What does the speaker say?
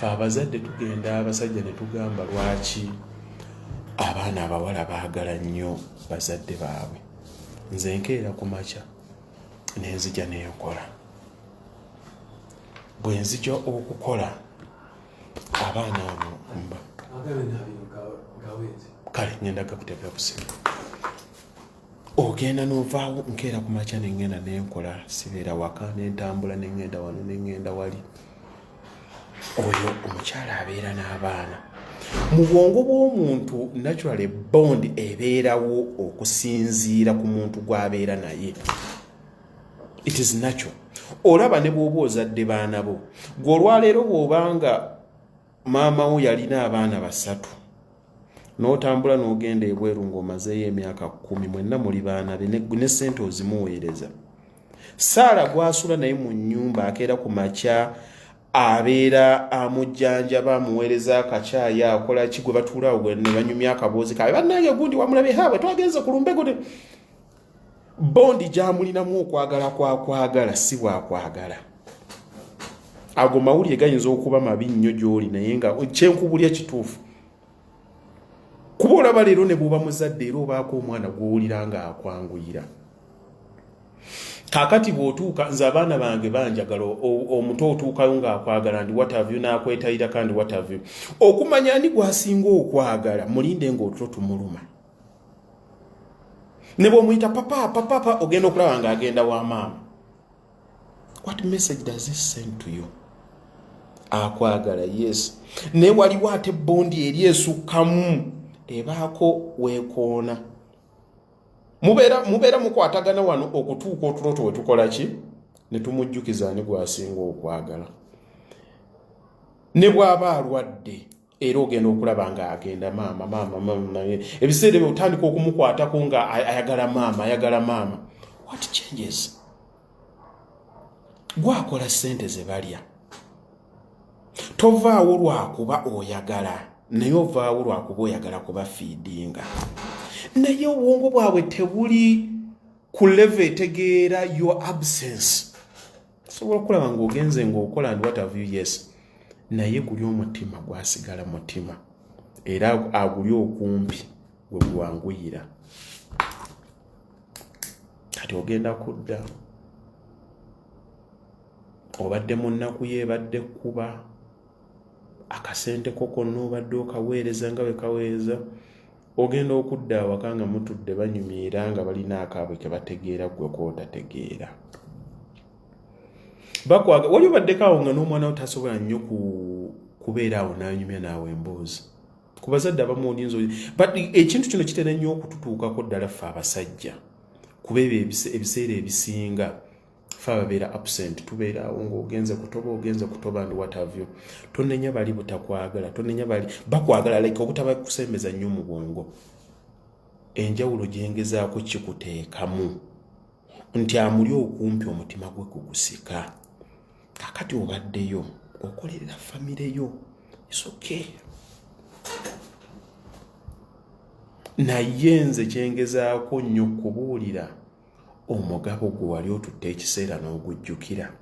Fe abazadde tugenda abasajja ne tugamba lwaki abaana abawala baagala nnyo bazadde baabwe. Nze nkeera ku makya ne nzija ne nkola. Bwe nzija okukola abaana abo mba kale ngenda gakuteekera ku ssimu. Ogenda n'ovaawo nkeera ku makya ne ngenda ne nkola, sibeera waka ne ntambula ne ngenda wano ne ngenda wali. Oyo omukyala abeera n'abaana. Mu bwongo bw'omuntu naturally bond ebeerawo okusinziira ku muntu gw'abeera naye. It is natural. Olaba ne bw'oba ozadde baana bo, gwe olwaleero bw'oba nga maama wo yalina abaana basatu n'otambula n'ogenda ebweru ng'omazeeyo emyaka 10, mwenna muli baana be ne ssente ozimuweereza. Saala gw'asula naye mu nnyumba akeera ku makya abeera amujjanjaba, amuweereza akacaayi, akola ki, gwe batuula awo ne banyumya akaboozi kaabwe, bannange gundi wamulabye, ha bwe twagenze ku lumbe gundi. Bond gy'amulinamu okwagala kwakwagala si bwakwagala. Ago mawulire gayinza okuba mabi nnyo gy'oli, naye nga kyenkubulya kituufu. Kuba olaba leero ne bw'oba muzadde era obaako omwana gw'owulira ng'akwanguyira. Kaakati bw'otuuka, nze abaana bange banjagala, omuto otuukayo ng'akwagala ndi what have you, n'akwetayira kandi what have you. Okumanya ani gw'asinga okwagala, mulinde ng'otulo tumuluma. Ne bw'omuyita papa papa papa, ogenda okulaba ng'agenda wa maama. What message does this send to you? Akwagala, yes, naye waliwo ate bond eri esukkamu ebaako weekoona. Mubeera mukwatagana wano okutuuka otuloto we tukola ki ne tumujjukiza ani gw'asinga okwagala. Ne bw'aba alwadde era ogenda okulaba ng'agenda maama maama maama. Ebiseera ebyo otandika okumukwatako nga ayagala maama, ayagala maama. What changes? Gwakola ssente ze balya. Tovaawo lwakuba oyagala, naye ovaawo lwakuba oyagala kubafeedinga, naye obwongo bwabwe tebuli ku level etegeera your absence. Sobola okulaba ng'ogenze ng'okola and what have you, yes, naye guli omutima gwasigala mutima, era aguli okumpi gwe gwanguyira. Kati ogenda kudda obadde mu nnaku ye, ebadde kkuba akasente ko konna obadde okaweereza nga bwe kaweereza. Ogenda okudda awaka nga mutudde banyumya era nga balina akaabwe ke bategeera ggwe kootategeera. Bakwaga wali obaddeko awo nga n'omwana wo tasobola nnyo kubeera awo n'anyumya naawe emboozi. Ku bazadde abamu olinza, but ekintu kino kitera nnyo okututuukako ddala ffe abasajja, kuba ebyo ebiseera ebisinga fe ababeera absent, tubeera awo ng'ogenze kutoba, ogenze kutoba and what have you. Tonenya bali butakwagala, tonenya bali bakwagala, like obutaba kusembeza nnyo mu bwongo. Enjawulo gyengezaako kikuteekamu nti amuli okumpi omutima gwe kugusika. Kakati obaddeyo okolerera famire yo, is okay, naye nze kyengezaako nnyo kubuulira, omugabo gwe wali otutte ekiseera n'ogujjukira.